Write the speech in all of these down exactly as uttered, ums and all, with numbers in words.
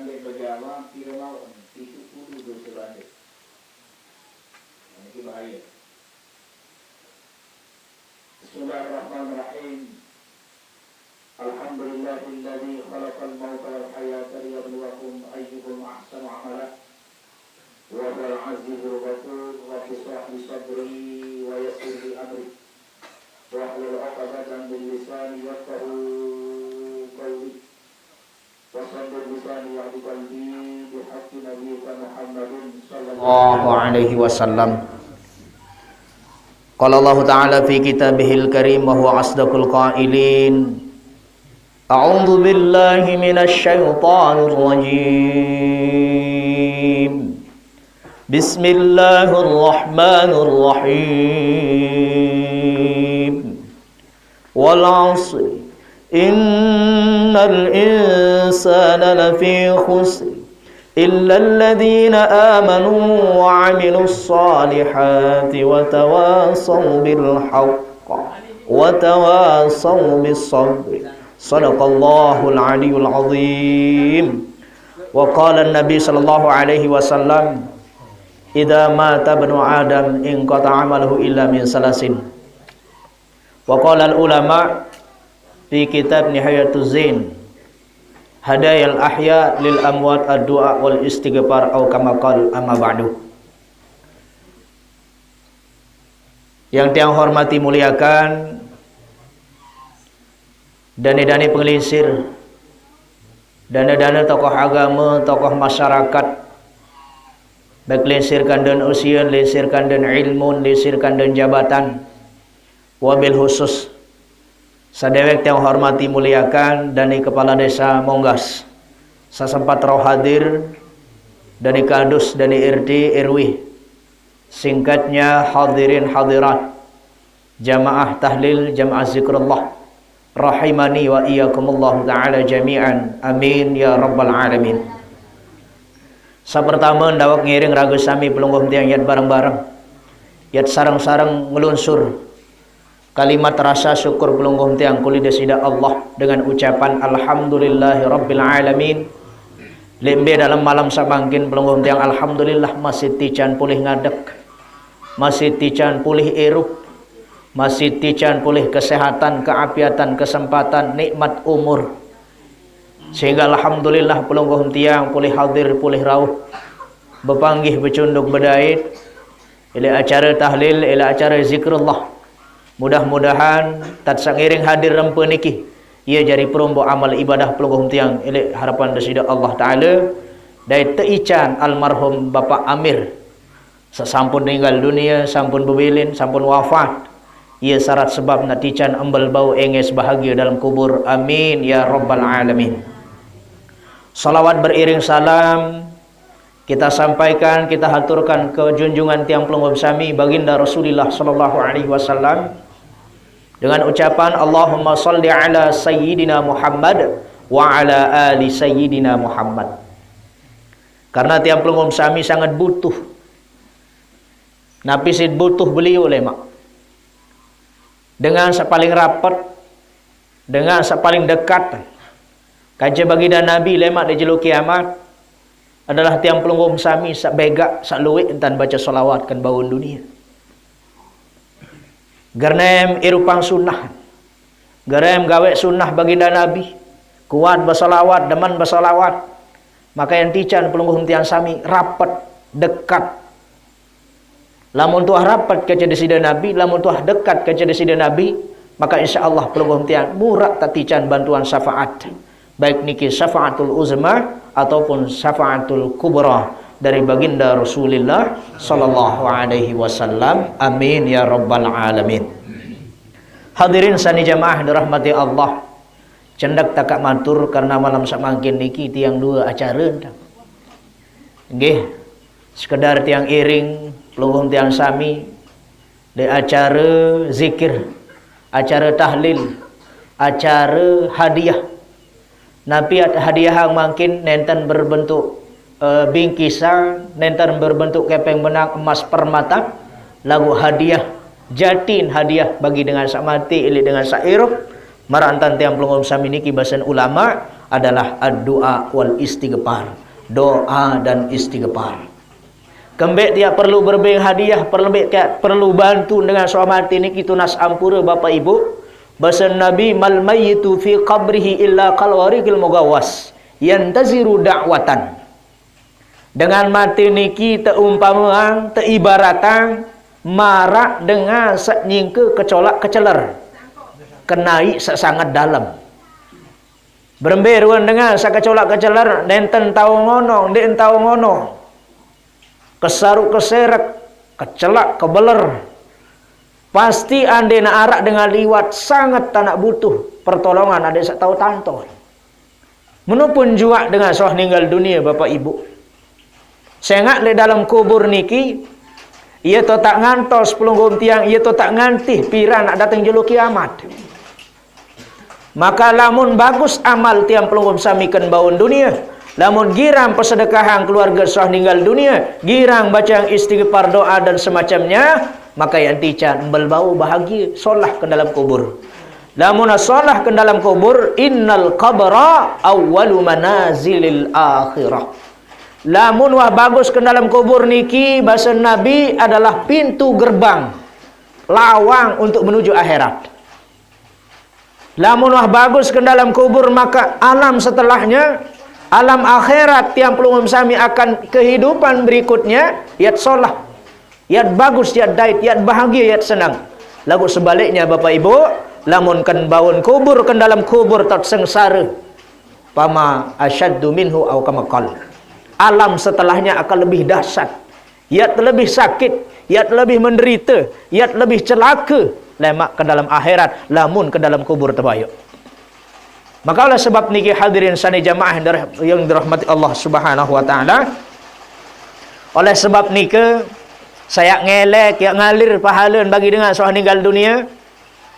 Bagi awak, kira mau tujuh puluh dosa balik. Ini bahaya. Bismillahirrahmanirrahim. Alhamdulillahilladzi khalaqal mauta wal hayata liyabluwakum ayyukum ahsanu amala. Wa huwal azizul ghafur. Rabbi shrah li sadri wa yassir li amri. Wahlul 'uqdatam min lisani yafqahu qawli. Wasaddiq lisani wahdi qalbi bihaqqi nabiyyika Muhammadin sallallahu alaihi wasallam. Qala Allahu ta'ala fi kitabihil karim wa huwa asdaqul qailin. A'udzu billahi minasy syaithanir rajim. Bismillahirrahmanirrahim. Wal 'asr. Innal insana lafi khusr. Illa alladhina amanu wa 'amilus salihati wa tawasaw bil haqq wa tawasaw bis sabr. Sadaqallahul aliyyul azim. Wa qala an-nabi sallallahu alaihi wasallam, "Idza mata ibnu Adam inqata'a amaluhu illa min salasin." Wa qala al-ulama fi kitab Nihayatuz Zain, "Hadayal ahya lil amwat, ad-du'a wal istighfar, au kama qal, amma ba'du." Yang tiang hormati, muliakan, dane-dane penglingsir, dane-dane tokoh agama, tokoh masyarakat, baik lingsir kanden usia, lingsir kanden ilmu, lingsir kanden jabatan. Wabil khusus, sadewek tiang hormati, muliakan, dane kepala desa Monggas, sasempat rauh hadir, dane kadus, dane R T, R W. Singkatnya, hadirin hadirat, jamaah tahlil, jamaah zikrullah, rahimani wa iyyakumullahu ta'ala jami'an. Amin ya rabbal alamin. Sapertama, ndaweg ngiring raga sami pelungguh tiang yat bareng-bareng, yat sareng-sareng nglunsur kalimat rasa syukur pelungguh tiang kuli Desida Allah dengan ucapan alhamdulillahi rabbil alamin. Lembe dalam malam samangkin pelungguh tiang, alhamdulillah, masih tican pulih ngadeg, masih tican pulih irup, masih tican pulih kesehatan, keapiatan, kesempatan, nikmat umur. Sehingga alhamdulillah pelungguh tiang pulih hadir, pulih rauh, bepanggih, becunduk, bedait, ilih acara tahlil, ilih acara zikrullah. Mudah-mudahan tat sangiring hadir rempa niki, ia jari perombo amal ibadah pelungguh tiang ilih harapan Desida Allah Ta'ala, dait teican almarhum Bapak Amir. Sasampun ninggal dunia, sampun bebilin, sampun wafat, ia sarat sebab nak tican embel bau enges bahagia dalam kubur. Amin ya rabbal alamin. Salawat beriring salam kita sampaikan, kita haturkan ke junjungan tiang pelungguh sami, Baginda Rasulullah sallallahu alaihi wasallam, dengan ucapan, "Allahumma salli ala Sayyidina Muhammad wa ala ali Sayyidina Muhammad." Karena tiang pelungguh sami sangat butuh. Napi sid butuh beliau lemak. Dengan sak paling rapet, dengan sak paling dekat, kaja Baginda Nabi lemak di jelo kiamat adalah tiang pelungguh sami sak begak, sak luik entan baca salawat kan baun dunia. Gernem irupang sunnah, gernem gawe sunnah Baginda Nabi, kuat besalawat, demen besalawat. Maka yang tican pelungguh tiang sami rapet, dekat. Lamun tuah rapet kaca Desida Nabi, lamun tuah dekat kaca Desida Nabi, maka insya Allah pelungguh tiang murak tatican bantuan syafaat, baik niki syafaatul uzma ataupun syafaatul kubra dari Baginda Rasulullah sallallahu alaihi wasallam. Amin ya rabbal alamin. Hadirin sani jamaah dirahmati Allah. Cendak takak matur karena malam samangkin niki tiang dua acara. Nggih, sekedar tiang iring pelungguh tiang sami di acara zikir, acara tahlil, acara hadiah. Napi at hadiah mangkin nenten berbentuk, eh, bingkisan, nenten berbentuk kepeng benang emas permata, lagu hadiah jatin, hadiah bagi dengan sak mati, ilik dengan sak irup, marantan tiang pelungguh sami niki basen ulama, adalah doa wal istighfar. Doa dan istighfar. Kembek tiap perlu berbeng hadiah, perlu kembek tiap perlu bantu dengan soh mati niki tunas ampura, Bapak Ibu. Basa Nabi, "Mal mayyitu fi qabrihi illa kal ghariqil mughawwas, yantaziru da'watan." Dengan mati niki teumpamaan, teibaratang, marak dengan saq nyingke kecolak keceler. Kenai saq sangat dalem. Berembe ruen dengan saq kecolak keceler, nenten tao ngono, ndeq tao ngono. Kesaruk keserek, kecelak kebeler. Pasti andene araq dengan liwat sanget tanak butuh pertolongan, adeq saq tao tantol. Menupun juaq dengan soh ninggal dunie, Bapak Ibu. Sengaq leq dalem kubur niki, ie totak ngantos pelungguh tiang, ie totak ngantih piran naq dateng jelo kiamat. Maka lamun bagus amal tiang pelungguh sami ken baun dunie, lamun girang pesedekahang keluarge soh ninggal dunie, girang baceang istighfar, doa dan semacamnya, maka yaq tican mbel bau bahagie solah ke dalem kubur. Lamun solah ke dalem kubur, innal qabra awwalu manazilil akhirah. Lamun wah bagus ke dalem kubur niki, basa Nabi, adalah pintu gerbang, lawang untuk menuju akhirat. Lamun wah bagus ke dalem kubur, maka alam setelahnya, alam akhirat tiang pelungguh sami akan kehidupan berikutnya, yaq solah, yaq bagus, yaq dait, yaq bahagie, yaq senang. Laguq sebaliknya, Bapak Ibu, lamun ken baun kubur, ken dalem kubur tot sengsare. Fama asyaddu minhu au kama qal. Alam setelahnya akan lebih dahsyat. Yaq lebih sakit, yaq lebih menderite, yaq lebih celake lemaq ke dalem akhirat, lamun ke dalem kubur tebayoq. Maka oleh sebab niki, hadirin sane jamaah yang dirah-, yang dirahmati Allah Subhanahu wa Ta'ala, oleh sebab nike, saq yaq ngelek, yaq ngalir pahalen bagi dengan soh ninggal dunie,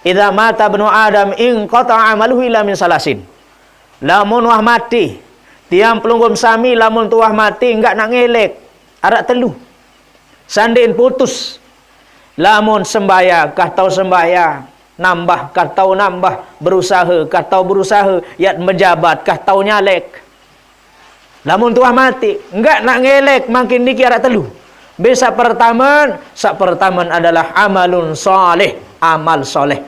"Idza mata ibnu Adam inqata'a amaluhu illa min salasin." Lamun wah mati, tiang pelungguh sami lamun tuah mati, enggak naq ngelek, araq telu. Sandin putus. Lamun sembahyang kah tao sembahyang, nambah kah tao nambah, berusahe kah tao berusahe, yaq mejabat kah tao nyalek. Lamun tuah mati, enggak naq ngelek mangkin niki araq telu. Mbe saq pertamen, saq pertamen adalah amalun saleh, amal soleh.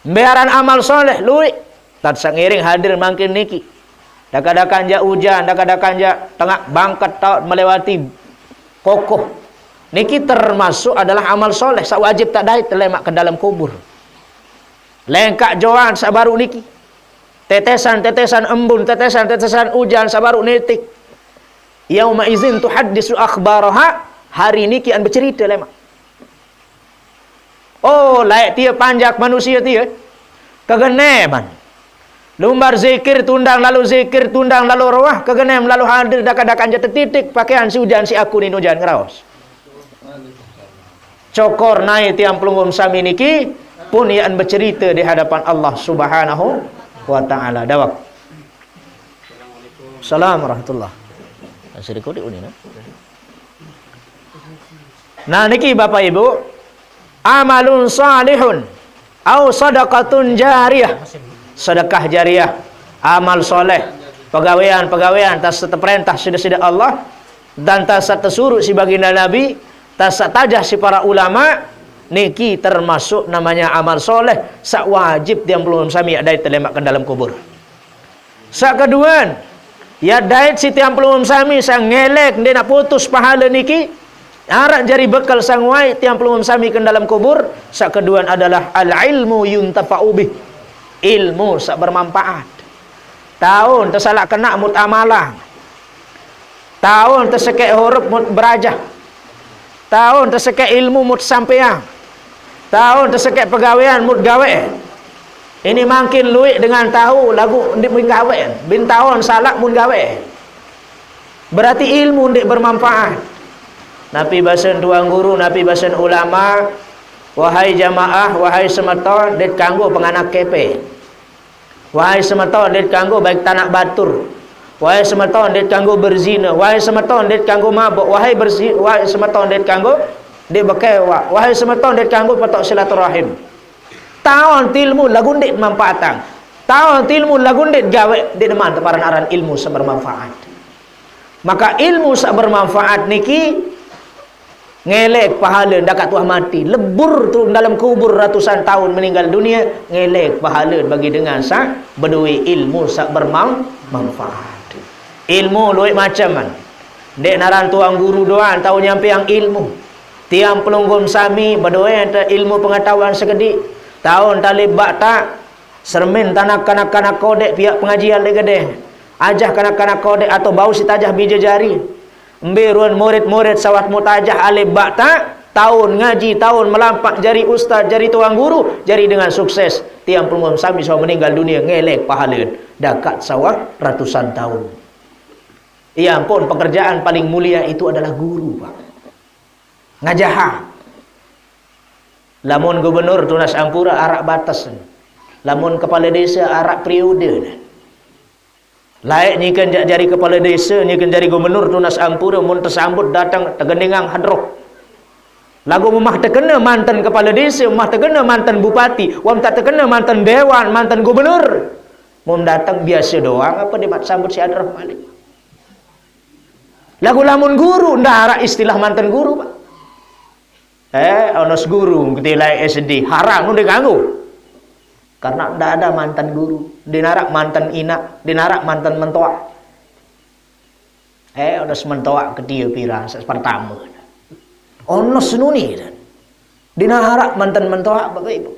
Mbe aran amal soleh, lueq. Tan saq ngiring hadir mangkin niki. Dakaq-dakaq jaq ujan, dakaq-dakaq jaq tengaq bangket taoq melewati kokoh. Niki termasuk adalah amal soleh saq wajib taq dait lemaq ke dalem kubur. Lengkaq joan saq baruq niki. Tetesan-tetesan embun, tetesan-tetesan ujan saq baruq nitik. Yauma izin tuhaddisu akhbaraha, hari niki an becerite lemaq. Oh, laeq tie panjak manusie tie. Kegeneman. Lumbar zikir tundang lalo zikir, tundang lalo roah, kegenem lalo hadir dakaq-dakaq jaq tetitik pakean siq ujan siq aku nin ujan ngeraos. Cokor nae tiang pelungguh sami niki pun ie an becerite di hadapan Allah Subhanahu wa Ta'ala. Dawak. Salam warahmatullah. Masih recording ni, nah? Nah, niki Bapak Ibu, amalun salihun au sadaqatun jariyah. Sedekah jariah, amal soleh, pegawean-pegawean tas teperintah side-side Allah, dan tas tesuruq siq baginda Nabi, tas tajah siq para ulama, niki termasuk namanya amal soleh saq wajib tiang pelungguh sami yaq dait lemaq ke dalem kubur. Saq keduen, yaq dait siq tiang pelungguh sami saq ngelek ndeq naq putus pahale niki, araq jari bekel saq nguaiq tiang pelungguh sami ke dalem kubur. Saq keduen adalah al-ilmu yuntafa'u bih. Ilmu saq bermanfaat. Taun tesalaq kenaq mut amalang. Taun tesekeq hurup mut berajah. Taun tesekeq ilmu mut sampeang. Taun tesekeq pegawean mut gaweq. Ini mangkin lueq dengan tao laguq ndeq mun gaweq. Bin taun salaq mun gaweq. Berarti ilmu ndeq bermanfaat. Napi basen tuan guru, napi basen ulama, wahai jamaah, wahai semeton, ndeq kanggo penganak kepe. Wahai semeton, ndeq kanggo baik tanak batur. Wahai semeton, ndeq kanggo berzine. Wahai semeton, ndeq kanggo mabok. Wahai berzi-, wahai semeton, ndeq kanggo ndeq bekewak. Wahai semeton, ndeq kanggo petok silaturahim. Taon tilmu laguq ndeq manfaatang. Taon ilmu lagu ndeq gaweq, ndeq neman teparan aran ilmu saq bermanfaat. Maka ilmu saq bermanfaat niki ngelek pahale dakaq tuah mati, lebur tu dalem kubur ratusan taun meninggal dunie, ngelek pahale bagi dengan saq bedowe ilmu saq bermang-, manfaat. Ilmu lueq macem. Ndeq naran tuan guru doang tao nyampeang ilmu. Tiang pelungguh sami bedowe te ilmu pengetahuan sekediq. Taon talib bak tak, sermin tanak kanak-kanak kodeq piaq pengajian leq gedeng. Ajah kanak-kanak kodeq atau bau siq tajah bije jari. Mbe ruen murid-murid sawat mutajah alif bak tak, taun ngaji, taun melampak jari ustaz, jari tuan guru, jari dengan sukses. Tiang pelungguh sami sawah meninggal dunie ngelek pahale dakaq sawah ratusan taun. Ya ampun, pekerjaan paling mulia itu adalah guru, Pak. Ngajaha. Lamun gubernur tunas ampure araq bates. Lamun kepale dese araq periode. Laeq nyiken jaq jari kepale dese, nyiken jari gubernur tunas ampure, mun tesambut dateng tegendingang hedroh. Laguq mumah tekene manten kepale dese, mumah tekene manten bupati, wam tak tekene manten dewan, manten gubernur. Mun dateng biase doang ape ndeq mat sambut siq hedroh malik? Laguq lamun guru, ndaraq istilah manten guru, Pak. Eh, onos guru, ngerti laeq S D, haram, ndeq nganggo. Karena ndak ada mantan guru, ndeq naraq mantan inaq, ndeq naraq mantan mentoaq. Eh, onos mentoaq ketie pira, saq pertame. Onos senuni, dan. Ndeq naraq mantan mentoaq, Bapak Ibu.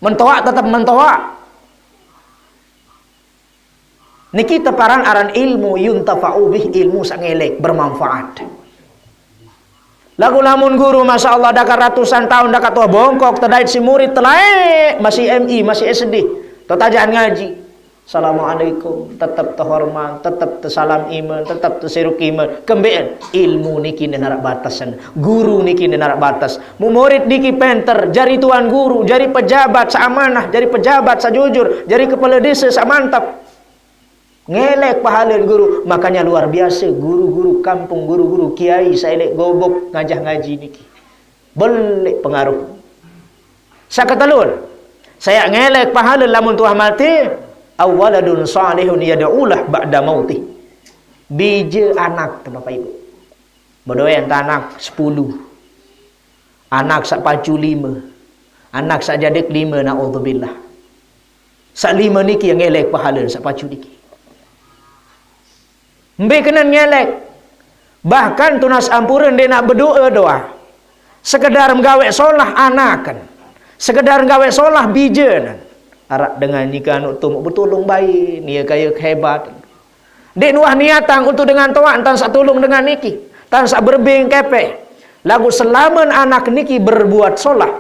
Mentoaq tetep mentoaq. Niki teparan aran ilmu yuntafa'u bih, ilmu saq ngelek, bermanfaat. Laguq lamun guru, masya Allah, dakaq ratusan taun dakaq tuah bongkok, tedait siq murid telaeq, masih M I, masih S D, to tajaan ngaji. Assalamualaikum, tetep tehormat, tetep tesalam ime, tetep tesiruk ime. Kembeqen? Ilmu niki ndeq naraq batesen. Guru niki ndeq naraq bates. Mun murid niki penter, jari tuan guru, jari pejabat saq amanah, jari pejabat saq jujur, jari kepale dese saq mantep. Ngelek pahalen guru, makanya luar biase guru-guru kampung, guru-guru kiai saq leq gubuk ngajah ngaji niki. Beleq pengaruh. Saq ketelun, saq ngelek pahale lamun tuah mate, aw waladun salihun yad'u lah ba'da mautih. Bije anak, te Bapak Ibu. Bedowe ente anak sepulu. Anak saq pacu lime. Anak saq jadeq lime, naudzubillah. Saq lime niki ngelek pahale saq pacu niki. Mbe kenen ngelek? Bahkan tunas ampure ndeq naq bedoe doang. Sekedar mgaweq solah anaken. Sekedar mgaweq solah bijenen. Araq dengan nike anuq tumuk betulung bae, nie kayuq hebat. Ndeq nuah niatang untuk dengan toaq, entan saq tulung dengan niki, entan saq berbeng kepeh. Laguq selamen anak niki berbuat solah,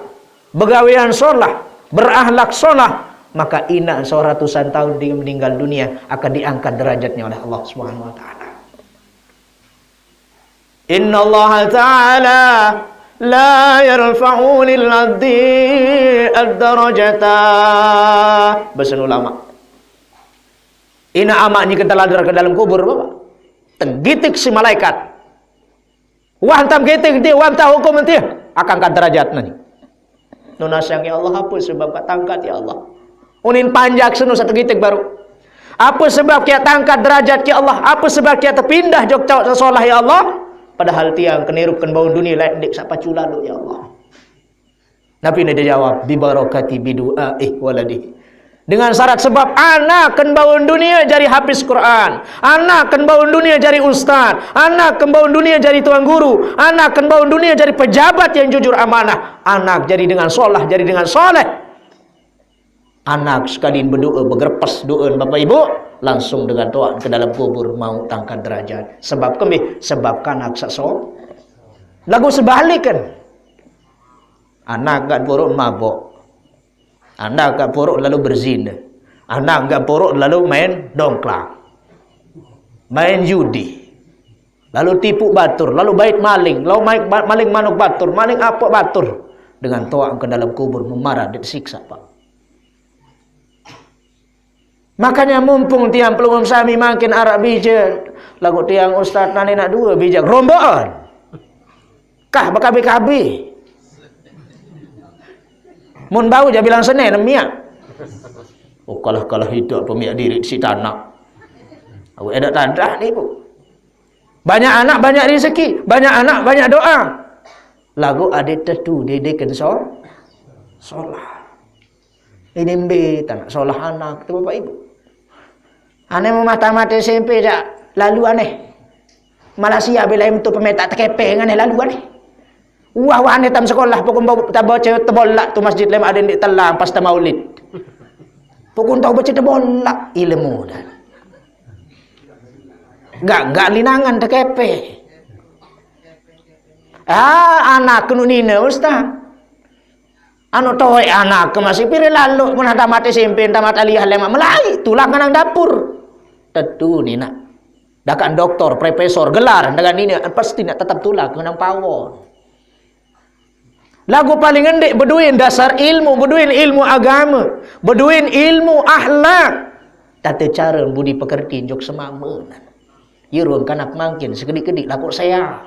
begawean solah, berakhlak solah, maka inaq saq ratusan taun di-, meninggal dunia akan diangkat derajatnya oleh Allah Subhanahu wa Ta'ala. Innallaha ta'ala la yarfa'u lil abdi ad-darajata. Besen ulama. Inaq amaq nyiken teladar ke dalem kubur, Bapak. Tegitik siq malaikat. Wah, entam gitik, enti wah, entam hukum, enti akan angkat derajat nani. Nunas, ya Allah, ape sebab kaq tangkat, ya Allah? Unin panjak senu saq tegitik baruq. Ape sebab kiaq tangkat derajat, ya Allah? Ape sebab kiaq tepindah jok cawaq solah, ya Allah? Padahal tiang keniruken baun dunie laeq ndeq saq pacu lalo, ya Allah. Nabi ne jawab, "Bi barakati bi du'aih waladihi." Dengan syarat sebab anaken baun dunie jari hafiz Quran, anaken baun dunie jari ustaz, anaken baun dunie jari tuan guru, anaken baun dunie jari pejabat yang jujur amanah, anak jari dengan solah, jari dengan soleh. Anak sekali bedoe, begerepes doe, Bapak Ibu, langsung dengan toaq ke dalem kubur, mauq tangkat derajat. Sebab kembe? Sebab kanak saq so-, laguq sebaliken. Anak gaq poroq mabok. Anak gaq poroq lalu berzine. Anak gaq poroq lalu main dongklak. Main judi. Lalu tipuq batur, lalu bait maling, lalu maik ba-, maling manuk batur, maling apoq batur. Dengan toaq ke dalem kubur, memarat ndeq tesiksa, Pak. Makanya mumpung tiang pelungguh sami mangkin araq bije, laguq tiang ustaz nani naq due bije, geromboqan. Kah bekabe-kabe. Mun bau jaq bilang sene nemiaq. Oh, kalah-kalah itu apa miak diri si tanak. Awak ada tandah ni, Bu. Banyak anak, banyak rezeki. Banyak anak, banyak doa. Lagu ada tetu dede kensol. Solah. Ini mbe tanak solah anak tu, Bapak Ibu. Aneh mau mata-mata S M P dah. Lalu aneh. Malaysia bila itu pemetak tekepeng aneh lalu aneh. Wah, wah, aneh tam sekolah, pokok bau, tak baca tebolak tu masjid lem ada di telang pas maulid. Pokok tahu baca tebolak ilmu dah. Enggak, enggak linangan tekepe. Ah, anak kenu nina, Ustaz. Anu toy anak ke masih pire lalu, mun tamat S M P, tamat aliyah lemak melai, tulang kanang dapur. Tetu ni nak. Dakan doktor, profesor, gelar, dengan ini pasti nak tetap tulang kanang pawon. Lagu paling endik beduin dasar ilmu, beduin ilmu agama, beduin ilmu akhlak. Tata cara budi pekerti jok semama. Ye ruang kanak mangkin sekedik-kedik laku saya.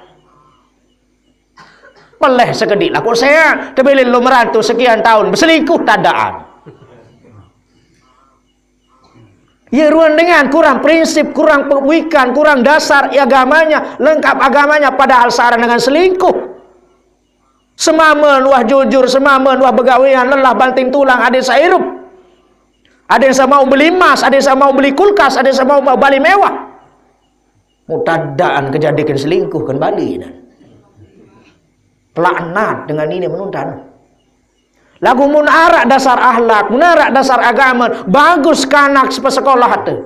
Peleh sekedik laku saya. Tebilin lo merantau sekian tahun berselingkuh tadaan. Ye ruang dengan kurang prinsip, kurang pendidikan, kurang dasar agamanya, lengkap agamanya, padahal sarang dengan selingkuh. Semamen wah jujur, semamen wah begawean, lelah banting tulang, ada sairup. Ada yang mau beli emas, ada yang mau beli kulkas, ada yang mau beli mewah. Mutadaan kejadian selingkuh kembali. Nah. Pelaknat dengan ini menuntan. Lagu mun arak dasar akhlak, mun arak dasar agama, bagus kanak sepesekolah tu.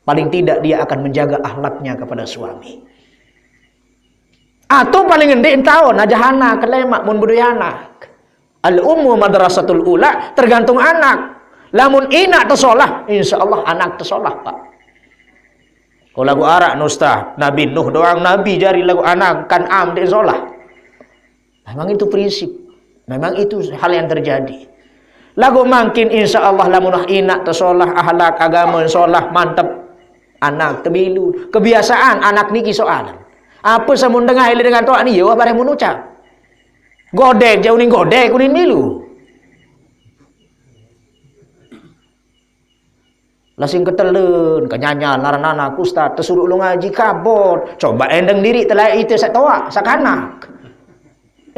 Paling tidak dia akan menjaga akhlaknya kepada suami. Atau paling endik tahun aja anak kelemak mun budaya anak. Al ummu madrasatul ula, tergantung anak. Lamun inak tersolah, insya Allah anak tersolah, Pak. Kalau lagu arak nustah, Nabi Nuh doang Nabi jari lagu anak kan am dek solah. Memang itu prinsip. Memang itu hal yang terjadi. Lagu mangkin insya Allah lamun inak tersolah, ahlak agama solah, mantep. Anak tebilu. Kebiasaan anak niki soalan. Apa samun dengah ile dengan toak ni, ya wah bareh mun ucap. Godek jauh ni godek kunin milu. Lasing ketelen, kenyanya, laran anak ustaz, tesuruh lu ngaji kabot. Coba endeng diri telai itu satoak, sakanak.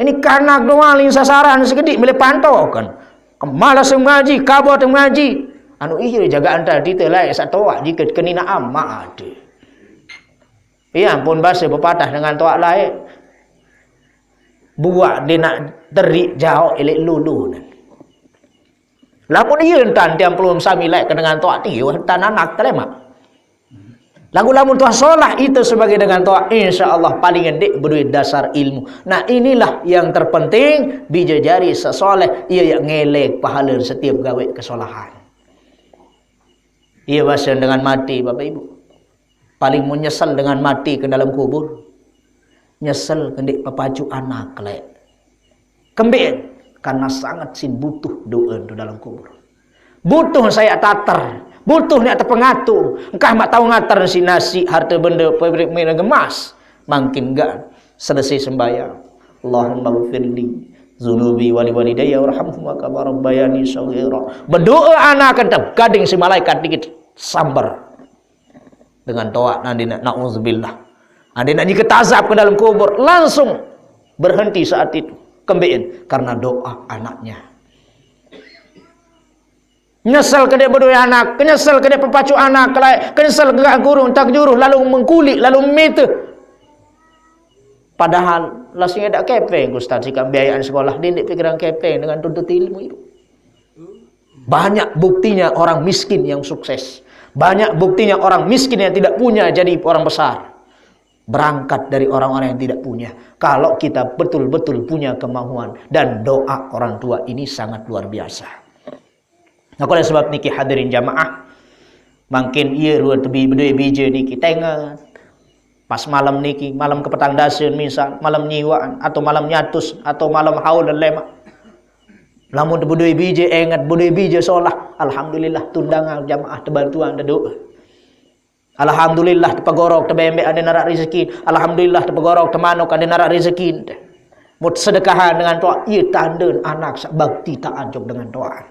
Ini kanak doang ling sasaran sekedik milih pantokan. Kemalas ngaji, kabot ngaji. Anu iya jagaan tadi telai satoak jika kenina amat. Ya ampun, bahasa pepatah dengan toak lain. Buak dia nak terik jauh elek lulu. Lamun iya entan tiang pelum sami laik ke dengan toak tiu, entan anak telemak. Lagu lamun tuah solah itu sebagai dengan toak, insya Allah paling endik berdua dasar ilmu. Nah inilah yang terpenting, bija jari sesoleh, ia yang ngelek pahala setiap gawe kesolahan. Ia bahasa dengan mati, Bapak Ibu. Paling menyesal dengan mati ke dalam kubur. Nyesal kendik papacu anak kelek. Kembik karena sangat sin butuh doa tu dalam kubur. Butuh saya tatar, butuh ni atau pengatu. Engkah mak tahu ngatar si nasi harta benda pemilik gemas. Makin enggak selesai sembahyang. Allahumma ghfirli zunubi wali walidayya warhamhuma kama rabbayani shaghira. Berdoa anak kentap gading si malaikat dikit sambar. Dengan toak nanti nak na'udzubillah. Nanti nak nyikit azab ke dalam kubur. Langsung berhenti saat itu. Kembiin. Karena doa anaknya. Nyesal ke dia berdua anak. Kenyesal ke dia pepacu anak. Kelai, kenyesal ke gak guru. Tak juruh. Lalu mengkulik. Lalu mita. Padahal. Lasingnya tak kepeng. Ustaz sikap biayaan sekolah. Dia pikiran kepeng dengan tuntut ilmu itu. Banyak buktinya orang miskin yang sukses. Banyak buktinya orang miskin yang tidak punya jadi orang besar. Berangkat dari orang-orang yang tidak punya. Kalau kita betul-betul punya kemauan dan doa orang tua ini sangat luar biasa. Nah, oleh sebab niki hadirin jamaah, makin iya ruang tebi berdua bija niki tengat. Pas malam niki, malam kepetang dasun misal, malam nyiwaan, atau malam nyatus, atau malam haul dan lemak. Lamun tebudui bija, engat budui bija solah. Alhamdulillah, tundangan jamaah tebantuan teduk. Alhamdulillah, tepegorok tebembek ada narak rezeki. Alhamdulillah, tepegorok temanuk ada narak rezeki. Mut sedekahan dengan toak, iya tanda anak sak bakti taat jok dengan toak.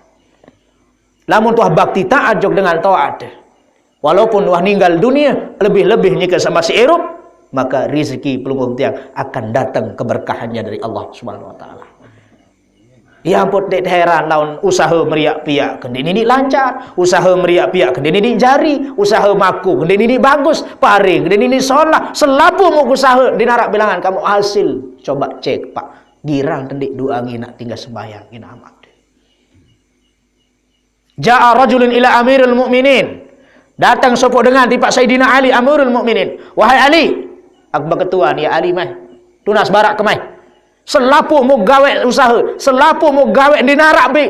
Lamun tuah bakti taat jok dengan taat, walaupun wah ninggal dunia, lebih-lebih nyika sama si erup, maka rizki pelungguh tiang akan datang keberkahannya dari Allah Subhanahu wa Ta'ala. Ya ampun, dek heran laun usaha meriak piak kendi nini lancar, usaha meriak piak kendi nini jari, usaha maku kendi nini bagus, pare kendi nini solah, selapu mau usaha di narak bilangan kamu hasil. Coba cek, Pak. Girang tendik dua angin nak tinggal sembahyang, gina amat. Ja'a rajulun ila Amirul Mukminin. Datang sopok dengan tipak Sayyidina Ali Amirul Mukminin. Wahai Ali, aku berketuan ya Ali meh. Tunas barak kemai. Selapu mau gawe usaha, selapu mau gawe di narak bi.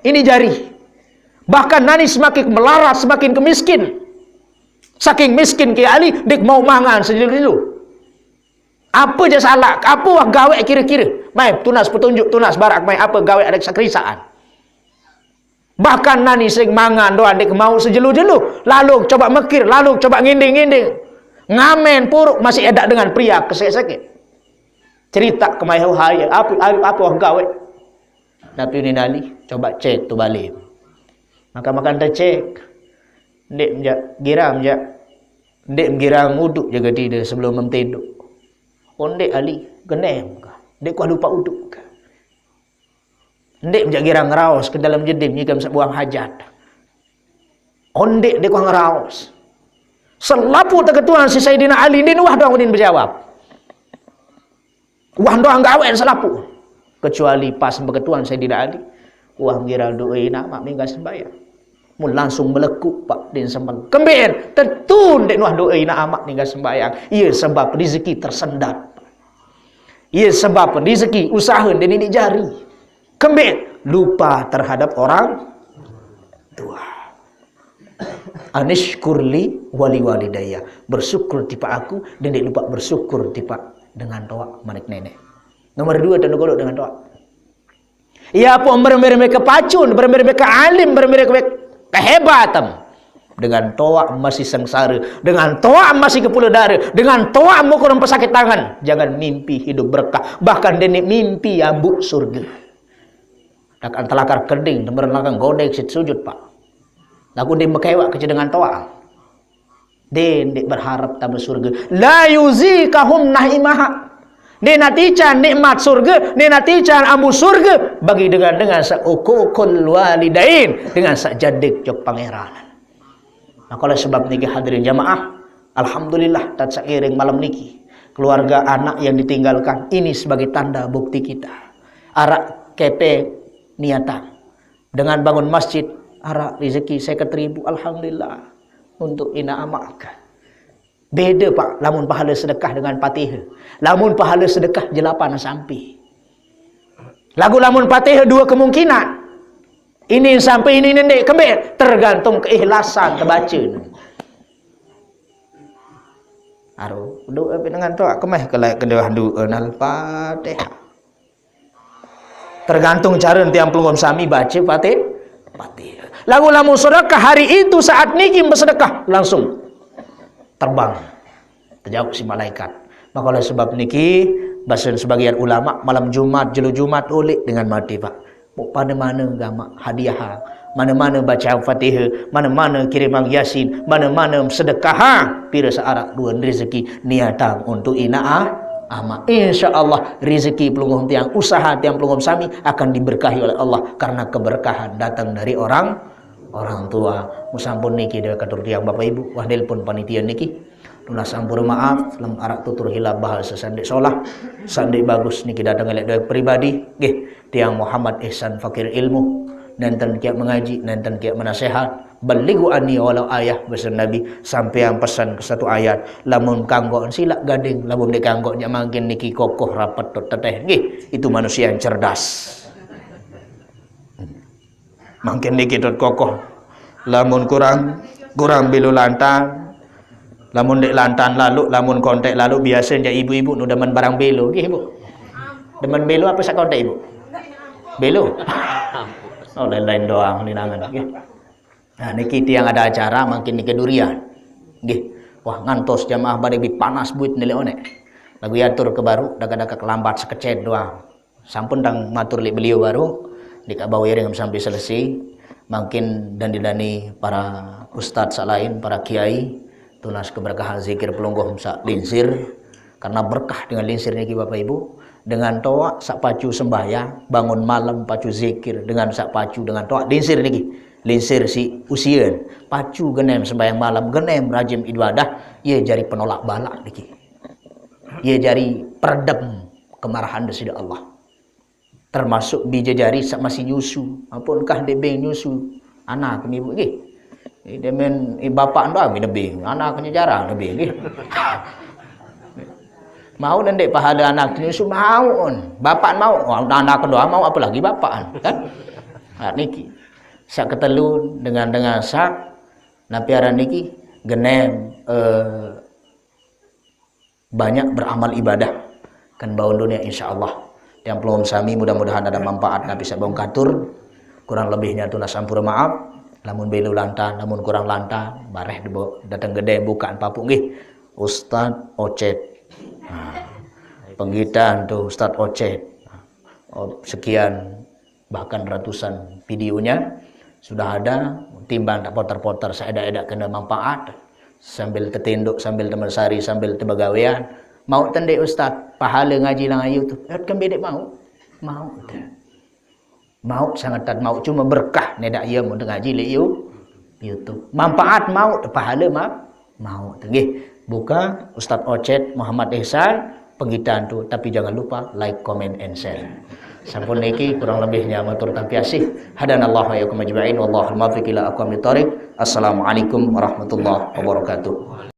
Ini jari. Bahkan nani semakin melarat, semakin kemiskin. Saking miskin ke Ali, dik mau mangan sejelu-jelu. Apa je salah? Apa wah gawe kira-kira? Mai tunas petunjuk, tunas barak mai apa gawe ada kerisaan. Bahkan nani sing mangan doang dek mau sejelu-jelu. Lalu coba mekir, lalu coba nginding-nginding. Ngamen puruk masih edak dengan pria kesek-sekek. Cerita ke mai hai, apa, apa, apa wah gawe? Nabi ni nali, coba cek tu balik. Maka makan tercek. Dek menjak, giram jak. Dek menggirang uduk jaga tidak sebelum mentinduk. Ondek Ali, genem kah? Dek kuah lupa uduk kah? Ndek jak girang raos ke dalam jedim nyikam sebuang hajat. Ondek dek kuah ngeraos. Selapu teketuan si Sayyidina Ali, ndin wah doang udin berjawab. Wah doang gawen selapu. Kecuali pas beketuan Sayyidina Ali. Wah ngira doa ina mak mingga sembahyang. Mun langsung melekuk pak din sembel. Kemben, tentu ndek nuah doa ina amak mingga sembahyang. Iya sebab rezeki tersendat. Iya sebab rezeki usaha ndek nini jari. Kembe lupa terhadap orang tua. Anishkurli wali walidaya. Bersyukur tipa aku, dan dia lupa bersyukur tipa dengan toa manik nenek. Nomor dua, dan golok dengan toa. Ia pun bermere ke pacun, bermere ke alim, bermere ke kehebatan. Dengan toa masih sengsara, dengan toa masih kepala darah, dengan toa mau kurang pesakit tangan. Jangan mimpi hidup berkah. Bahkan dia mimpi ambuk surga. Takkan telakar keding, temeran lakang godek sit sujud pak. Lagu dia mekewak kece dengan toa. Dia ndik berharap tambah surga. La yuzi kahum nahimaha. Dia natican nikmat surga, dia natican ambu surga bagi dengan dengan seukukul walidain, dengan sejadik jok pangeranan. Nah, kalau sebab niki hadirin jamaah, alhamdulillah tak seiring malam niki keluarga anak yang ditinggalkan ini sebagai tanda bukti kita. Arak kepe niatan dengan bangun masjid arak rezeki seket ribu, alhamdulillah untuk ina amak. Beda pak, lamun pahala sedekah dengan patih. Lamun pahala sedekah jelapan sampai. Lagu lamun patih dua kemungkinan. Ini sampai ini nendek kembe tergantung keikhlasan terbaca. Aru doa dengan tu kemeh kelai kedua doa al-Fatihah. Tergantung cara tiang pelungguh sami baca patih. Patih. Lagu lamun sedekah hari itu saat niki bersedekah langsung terbang. Terjawab si malaikat. Maka oleh sebab niki, bahasa sebagian ulama malam Jumat, jelu Jumat ulik dengan mati pak. Mau pada mana gama hadiah, mana-mana baca Fatihah, mana-mana kirimang Yasin, mana-mana sedekah, pira searak dua rezeki niatang untuk ina ah, ama. Insya Allah rezeki pelungguh tiang, usaha tiang pelungguh sami akan diberkahi oleh Allah karena keberkahan datang dari orang orang tua. Musampun niki dia katur tiang bapak ibu, wah nelpon panitia niki. Tunas ampura maaf, lem arak tutur hilap bahasa sandik solah, sandik bagus niki datang elek doa pribadi. Gih, tiang Muhammad Ihsan Fakir Ilmu, nenten kiak mengaji, nenten kiak menasehat. Beligu ani walau ayah pesan Nabi, sampean pesan ke satu ayat. Lamun kanggok silak gading, lamun dikanggok jak mangkin niki kokoh rapet tot teteh. Gih, itu manusia yang cerdas. Mangkin dikit kokoh. Lamun kurang, kurang bilu lantan. Lamun dek lantan lalu, lamun kontek lalu biasa jak ibu-ibu nu demen barang bilu, gih bu. Demen bilu apa sak kontek ibu? Bilu. Oh lain-lain doang ni nangan. Gih. Nah niki tiang ada acara mangkin niki durian. Gih. Wah ngantos jamaah badai bi panas buit nilai onek. Lagu yatur ke baru, daga-daga kelambat sekecet doang. Sampun tang matur li beliau baru, dikabau iring sampai selesai. Mangkin dandi-dandi para ustadz saq lain, para kiai, tunas keberkahan zikir pelungguh saq lingsir. Karena berkah dengan lingsir niki, Bapak Ibu, dengan toaq saq pacu sembahyang, bangun malam pacu zikir, dengan saq pacu dengan toaq lingsir niki. Lingsir siq usian, pacu genem sembahyang malam, genem rajin ibadah, ye jari penolak balak niki. Ye jari peredem kemarahan Deside Allah. Termasuk bije jari saq masih nyusu. Ampun kah ndeq beng nyusu anak, Ibu, nggih. Demen bapaq doang nebeng, anakne jarang nebeng, nggih. Mau ndeq pahale anak nyusu? Mau. Bapaq mau, anak doang mau, apalagi bapaq, kan? Nah, niki. Saq ketelu, dengan, dengan saq napi aran niki, genem, eh, banyak beramal ibadah. Kan baun dunia, insyaallah. Tiang pelungguh sami, mudah-mudahan ada manfaat napi saq baun katur. Kurang lebihnya tunas ampura maaf. Lamun belo lantan, lamun kurang lantan, bareh debo-, dateng gede bukaan papuq nggih. Ustaz Ocet. Nah, penggitan tuh Ustaz Ocet. Oh, sekian bahkan ratusan videonya sudah ada, timbang tak poter-poter, saq edaq-edaq kene manfaat, sambil tetinduk, sambil temesari, sambil tebegawean. Mau tendeq Ustaz, pahale ngaji lang YouTube. Eh, kembe ndeq mau? Mau. Mau sangetan mau, cuma berkah nedaq ye mun ngaji leq You-, YouTube. Manfaat mau, pahale ma-, mau. Nggih, buka Ustaz Ocet Muhammad Ihsan, penggitan tu, tapi jangan lupa like, comment, and share. Sampun niki kurang lebihnya matur tampi asih. Hadanallahu wa iyyakum ajma'in, wallahul muwaffiq ila aqwamit thariq. Assalamualaikum warahmatullahi wabarakatuh.